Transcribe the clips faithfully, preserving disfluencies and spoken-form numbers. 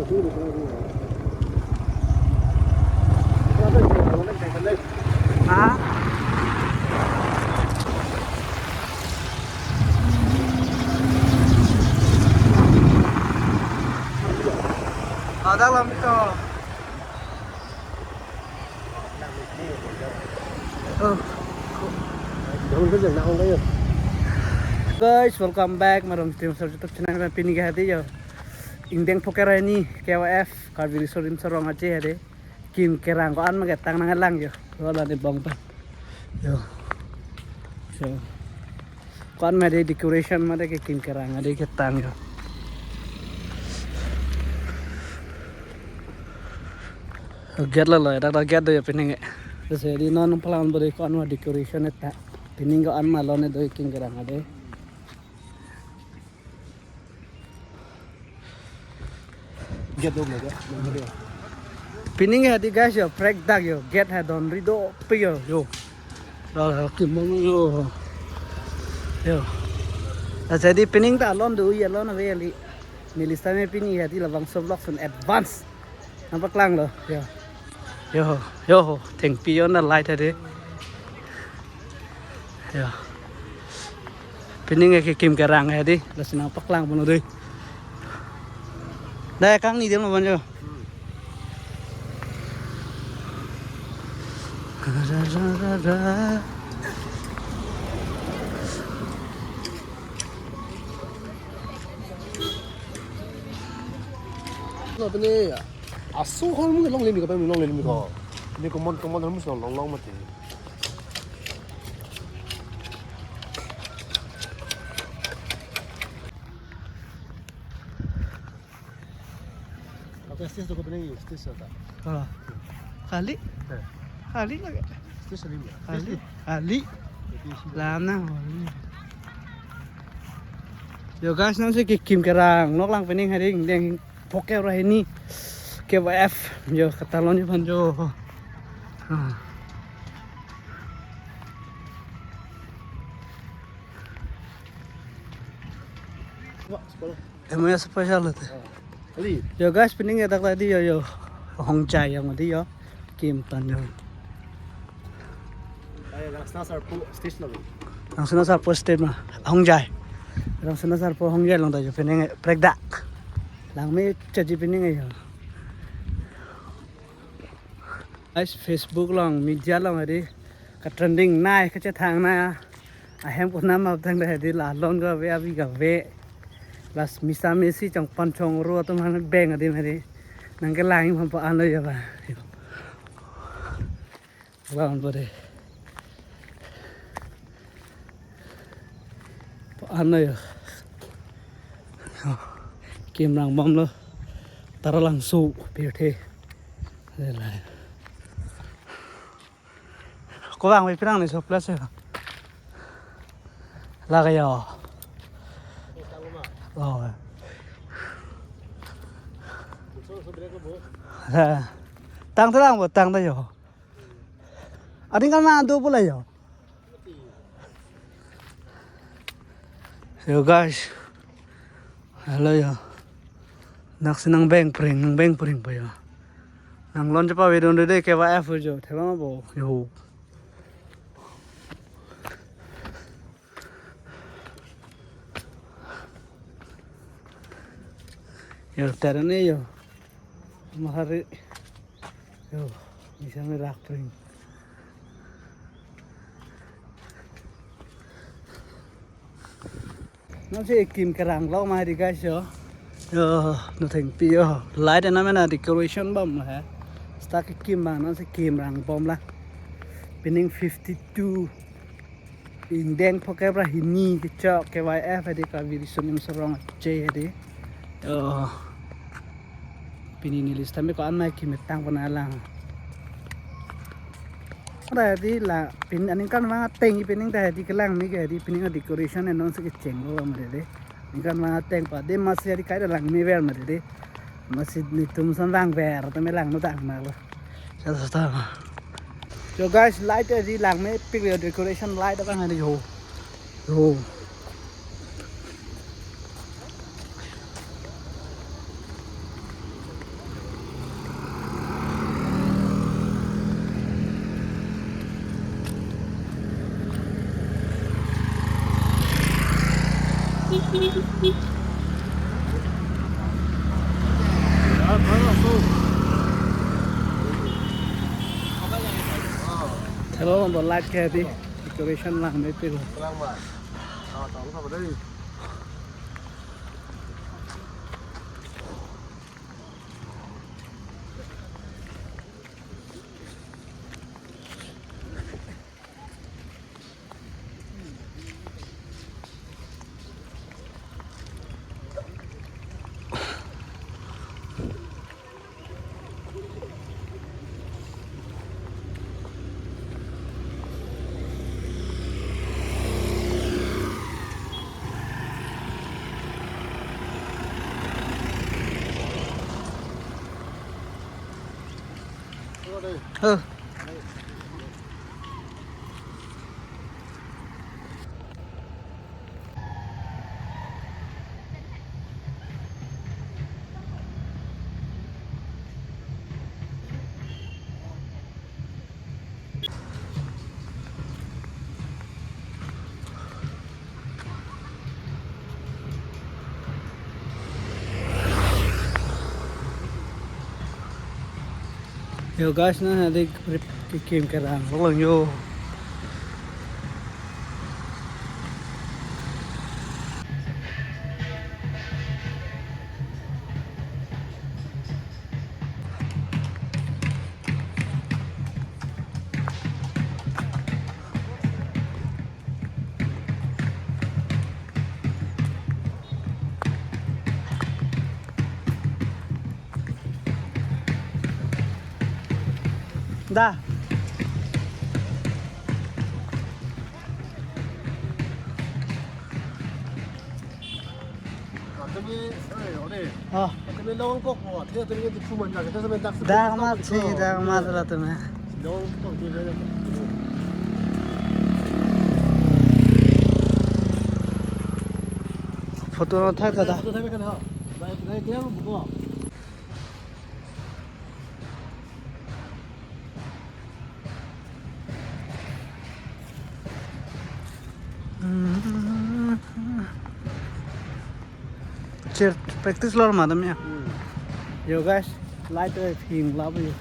Ha? Ada lam to. Oh. Guys, welcome back. Marom Stream Sar YouTube channel, pini ke hadi yo. Ingdeng Phoker Raini, K Y F, Karbi Riso Nimso Rong Aje hadi. Kim kerang ko-an ma ketang nanglang yo. Wala ni bong pa. Yo. So. Ko-an ma hadi decoration ma hadi kekim kerang hadi ketang yo. Gate lo lo, dak dak gate do yo pining. Terus hadi non pelan beri ko-an ma decoration eta. Pining ko-an ma lo ne do kim kerang hadi. Gate dong lagi. Pining hadi guys yo, prek dak yo, gate ha don rido pe yo, yo. Lo lo kim bom yo. Yo. Nah, jadi pining ta alon do ya alon ave ali. Neli sitame pini hadi labangso vlog sun advance. Nangpaklang lo, yo. Yo, yo, thengpi yo na light hadi. Yo. Pining ke kim kerang hadi, lasi nangpaklang pon dei. Dai kangni adim lo pon yo. Lo pini aso hor mu longle mi ko, pini longle mi ko. Ni komon komon hor mu long long mati. Apa stage tu ko pini stage ta? Ha. Kali? Eh. Kali lagi. Stage lima. Kali. Kali. Jadi, stage lima. Lana kali. Yo guys, non si kekim kerang, nok lang pining hadi Ingdeng Phoker Raini K Y F. Yo, katalon ni phan yo. Ha. Wah, sekolah. Emang ya special itu. Ali. Yo guys, pining ya dak tadi yo yo. Hongjai yang tadi yo. Kim tan yo. Ay, Rangsina Sarpo stage lo. Rangsina Sarpo stage ma. Hongjai. Rangsina Sarpo Hongjai along ta yo pining prek dak. Langme chaji pining yo. Guys, Facebook along, media along hadi ka trending nai kachethang nai. Ahem ko nama thang hadi la lon kave avi kave. Lasi misa misi chongpon chongro atum han beng hadi hadi. Nangkelang pon pon ano ya ba. Lang pon dei. Pon ano ya. Kim rang bom lo. Taralangso pirthe. Dei la. Ko bang pi pirang ni so place ya. Lake yo. Oh. Ha. Tang terang bo tang ta yo. Ading kan ma do pula yo. Yo guys. Hello yo. Naksi nang beng pring, nang beng pring pa yo. Nang lon chapa video dei K Y F jo. Thema bo yo. Yo, terane yo. Mahari. Yo, bisa merak pring. Non si kim kerang lo ma hadi guys yo. Yo, no thengpi yo. Light na mena decoration bom la he. Sta kekim bang non si kim rang bom la. Pining fifty-two. Ingdeng Phoker Raini kechok K Y F hadi Karbi Riso Nimso Rong Aje hadi. Oh. Pini neli sitame ko-an ma kekim ketang pon alang. Ada hadi la pini aningkan vang ateng pining ta hadi kelang mi ke hadi pining decoration non si kecheng lo ma dei. Aningkan vang ateng pa dei masi hadi kai da langme ver ma dei. Masi netum ason vang ver tame lang no tang ma lo. Sata sata. Yo guys, light hadi langme pik yo decoration light abang hadi ho. Yo. Thelo lo, light ke di decoration lang me pil. Yo guys, na adik rip kikim kerang. Lolong yo. Da. Tumi, eh, ore. Oh. Tumi long kok mo, the tumi ke thu man ja, the tumi tak. Dak mat si, dak mat la tumi. Long kok di le. Photo thak thak da. Photo thak kan ha. Bai, bai, kya mo ko. Chair practice lo madam ya. Hmm. Yo guys, light eh ping love you.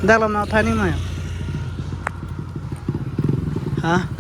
Dak lam na thani ma ya? Ha?